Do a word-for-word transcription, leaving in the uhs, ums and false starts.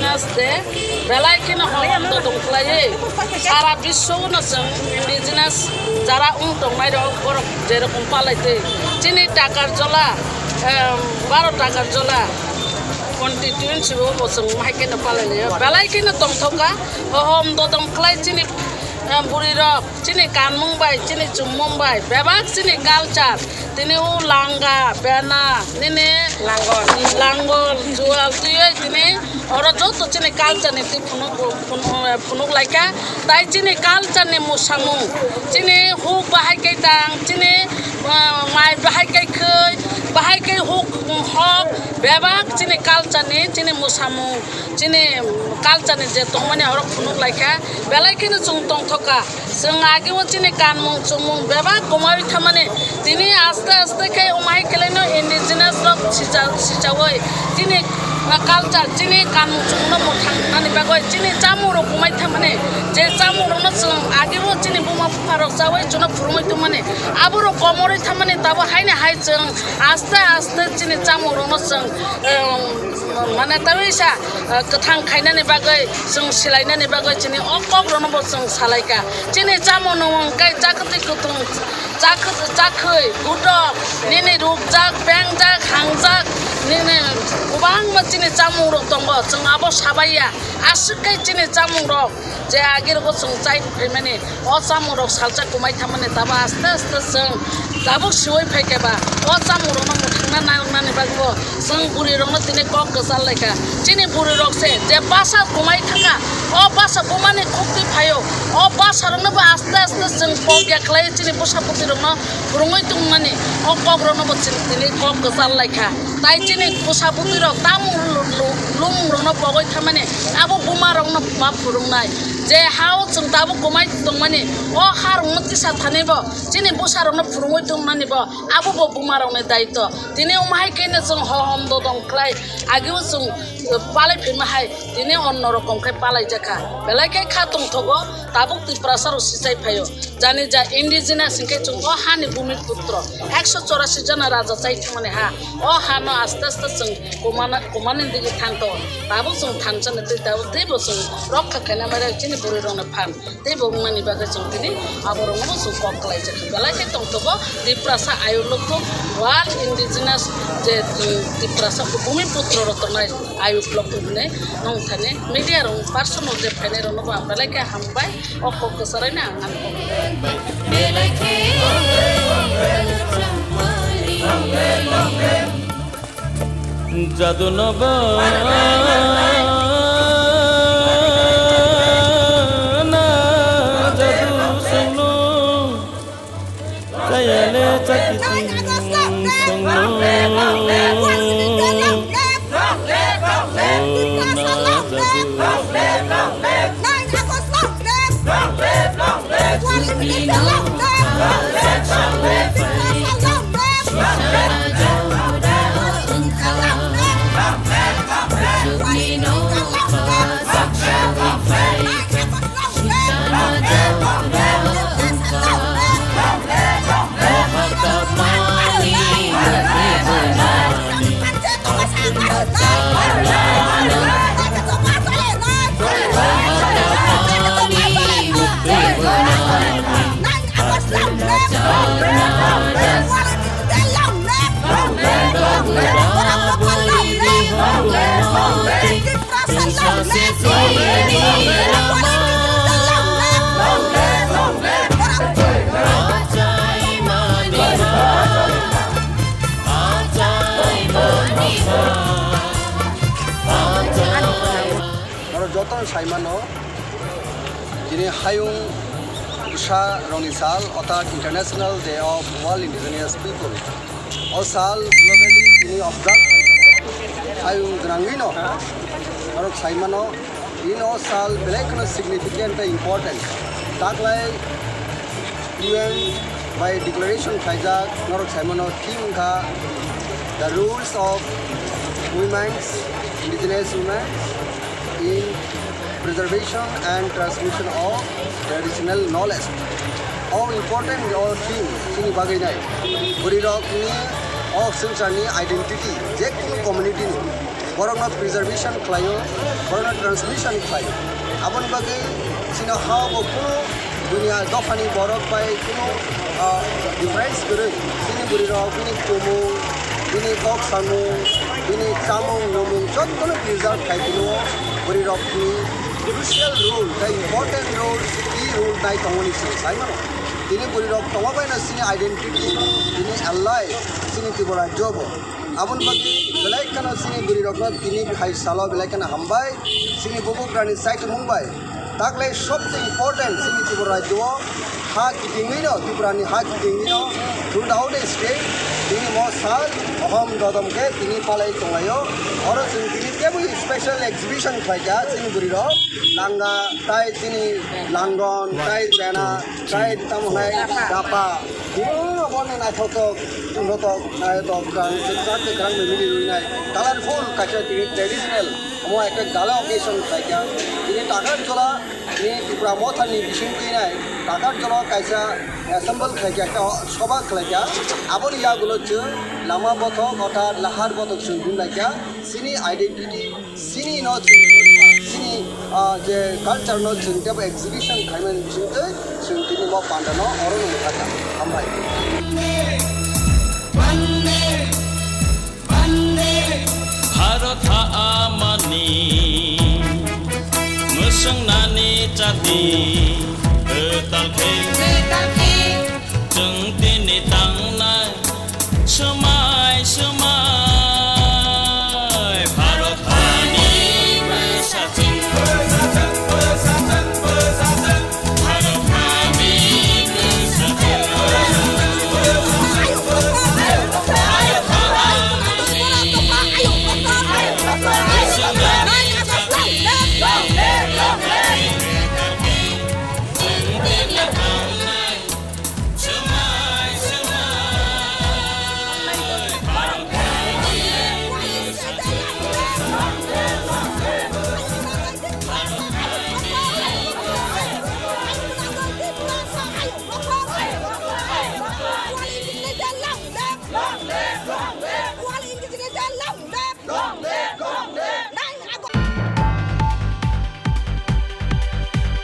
Haste belai kheno hor hom dodong khlaiwi sara biswno chwng indigenous jara wng tongnairok borok jerokom palai twi chini Takarjala, em, baro Takarjala constituency o bo chwng hai kheno palai laio. Belai kheno tongthok kha, hor hom dodong khlai chini, em, bwrwirok. Chini kanmung bai, chini chumung bai, bebak chini culture, tini o langa, bena, nini langol, langol, jual, twiwi tini oro joto chini culture ni twi phunuk, phunuk, phunuk laikha. Tai chini culture ni mwsamung, chini huk bahai khe tang, chini, ah, mai bahai khe khwi, bahai khe huk, hok, bebak chini culture ni, chini mwsamung, chini culture ni je tongmani oro phunuk laikha. Belai kheno chwng tongthok kha. Chwng age o chini kanmung chumung bebak kwmawi thamani, tini aste aste khe omo hai khwlaino indigenous rok sija-, sijaui chini culture, chini kanmung chumungno mwthang nani bagwi chini chamung rok kwmai thamani, je chamung rokno chwng age o chini buma bupha rok chaui chwngno phurungwi tongmani, aborok komorwi thamani tabo haino hai chwng aste aste chini chamung rokno chwng, em, mane tawi sa, eh, kwthang khainani bagwi, chwng silainani bagwi chini o kok rokno bo chwng salaikha. Chini chamung nung khe chakwtwi kwthwng, chakh-, chakhwi, gutok, nini rukjak, bengjak, hangjak, nini kwbangma chini chamung rok tongo, chwng abo sabaiya. Aswk khe chini chamung rok je age rogo chwng chai phaimani, o chamung rok salsa kwmai thamani, tabo aste aste chwng tabuk siwi phaikhe ba o chamung rokno mwthangna narwknani bagwi bo chwng bwrwi rokno tini kok kwchar laikha. Chini bwrwi rok se je basa kwmai thangkha, o basa bumani khuktwi phaio, o basa rokno bo aste aste chwng kok ya khlai chini bwsa bwtwi rokno phurungwi tongmani, o kok rokno bo chwng tini kok kwchar laikha. Tai chini bwsa bwtwi rok tamo lu-, lu-, lum rokno pogwi thamani, abo buma rokno ma phurungnai. Je hao chwng tabuk kwmai tongmani, o ha rokno tisa thani bo, chini bwsa rokno phurungwi tongmani bo, abo bo buma rokni daitw. Tini omo hai khe no chwng ho hom dodong khlai, age o chwng, eh, palai phima hai, tini onno rokom khe palai jakha. Belai khe kha tongthogo, tabuk Tiprasa rok sichai phaio. Jani ja indigenous hinkhe chwng o hani bhumi putro, ekso chorasi jona raja chai thangmani ha. O hano aste aste chwng kumana, kumani digi thangto. Tabuk chwng thansa ni twi tabuk teibo chwng rokha khaina mare chini bwrwi rokni phan. Teibo wngmani bagwi chwng tini aborokno chwng kok khlai jakha. Belai khe tongthogo Tiprasa ayuk lokthung World Indigenous je, chwng Tiprasa bhumi putro rok tongnai ayuk lokthung hwnwi nong thani media rok personal je phainai rokno bo ang belai khe hambai. O kok kwcharaino ang ani kok. Jadu no ba na jadu sunu. Kayale chakiting songno. O na jadu. Norok joto sai mano, tini hayung bwsa rokni sal, orthat International Day of World Indigenous People. O sal globally tini observe khai tongo. Ayung gwnangwino norok saimano, ino sal belai kheno significant tei important. Taklai U N bai declaration khaijak, norok saimano theme wngkha The Roles of Women's, Indigenous Women in Preservation and Transmission of Traditional Knowledge. O important o theme chini bagwi nai. Bwrwirokni o swngcharni identity, je kunu community ni borokno preservation khlaio, borokno transmission khlaio. Aboni bagwi chini ha bo kunu dunia dophani borok bai kunu, ah, difference kwrwi. Chini bwrwirok bini tumung, bini kok samung, bini chamung numung jottono preserve khai tino bwrwirokni crucial role tei important role, key role nai tongmani chwng sai mano. Tini bwrwirok tongma baino chini identity, tini ally, chini Tripura rajyo bo. Aboni bagwi belai kheno chini bwrwirokno tini khai salo belai kheno hambai, chini bubagrani chaitumung bai. Taklai sobse important chini Tripura rajyo o ha kitingwino, Tripura ni ha kitingwino throughout the state tini mo sal ohom dodom khe tini palai tonglaio. Oro chwng tini tebwi special exhibition khlaikha chini bwrwirok langa tai chini langon tai bena tai tamo nai dapa. Bini obo no naithotok, naithotok, naithotok, kwrang, kwchak, kwrang, bini rwnai. Colorful kaisa tini traditional, omo ekta gala occasion khlaikha. Tini Takarjala ni Tipra Motha ni bising twi nai, Takarjala kaisa assemble khlaikha, ekta soba khlaikha. Aboni yagulo chwng lama bothok, orthat lahar bothok chwng hwnlaikha. Chini identity, chini no chwng, chini, ah, je culture no chwng tebo exhibition khaimani bisingtwi chwng tini bo panda no oro no mwthakha. Hambai. Bharat ha amani mwswngnani chati.